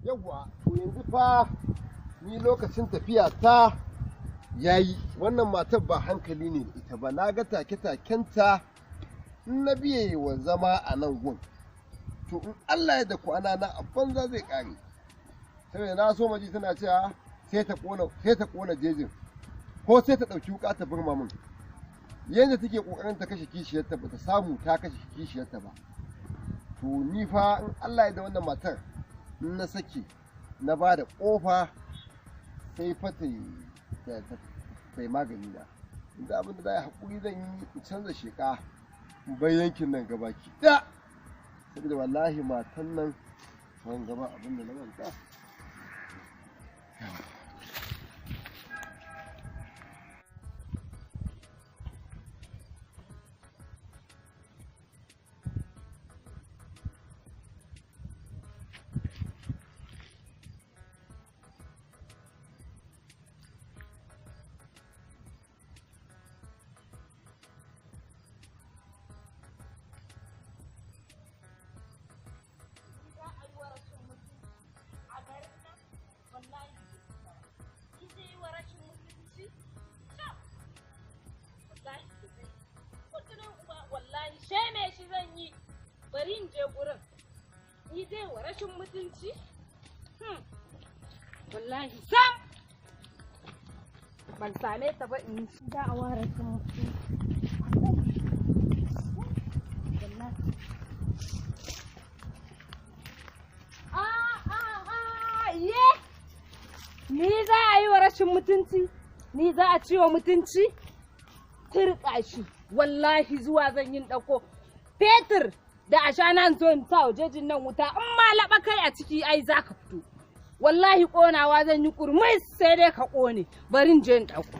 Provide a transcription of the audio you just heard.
Yawwa, to yanzu fa ni lokacin tafiya ta yayi. Wannan matar ba hankali ne da ita ba, na ga take-takenta. In na biye wa zama a nan gun, to in Allah ya da kwana na a banza zai kare, saboda na so maji tana cewa sai ta kona jejin, ko sai ta ɗauki wuka ta burma min. Yadda take kokarin ta kashe kishiyarta, ba ta samu ta kashe kishiyarta ba. To ni fa in Allah ya da wannan matar, in na sake na ba da ƙofa, sai fa ta yi magani na. Inda abin da za a yi haƙuri, zan yi in canza sheƙa, in bar yankin nan gabaki ɗaya, saboda wallahi matan nan ban gaba abin da na manta. Za a yi wa rashin mutunci a garin nan? Wallahi bai isa ba. Ni zai yi wa rashin mutunci? Cap! Wallahi bai zai. Kutunin uba, wallahi sheme shi zan yi. Bari in je gurin. Ni zai wa rashin mutunci? Wallahi sam ban same ta ba in za a wa rashin mutunci. Wallahi. Ah, ah, ah, ye! Ni za a yi wa rashin mutunci? Ni za a ciwa mutunci? Turƙa shi, wallahi zuwa zan yin ɗauko fetur da ashana in zo in sa wa jejin nan wuta, in ma laɓa kai a ciki ai za ka fito. Wallahi ƙonawa zan yi ƙurmus, sai dai ka ƙone, bari in je in ɗauko.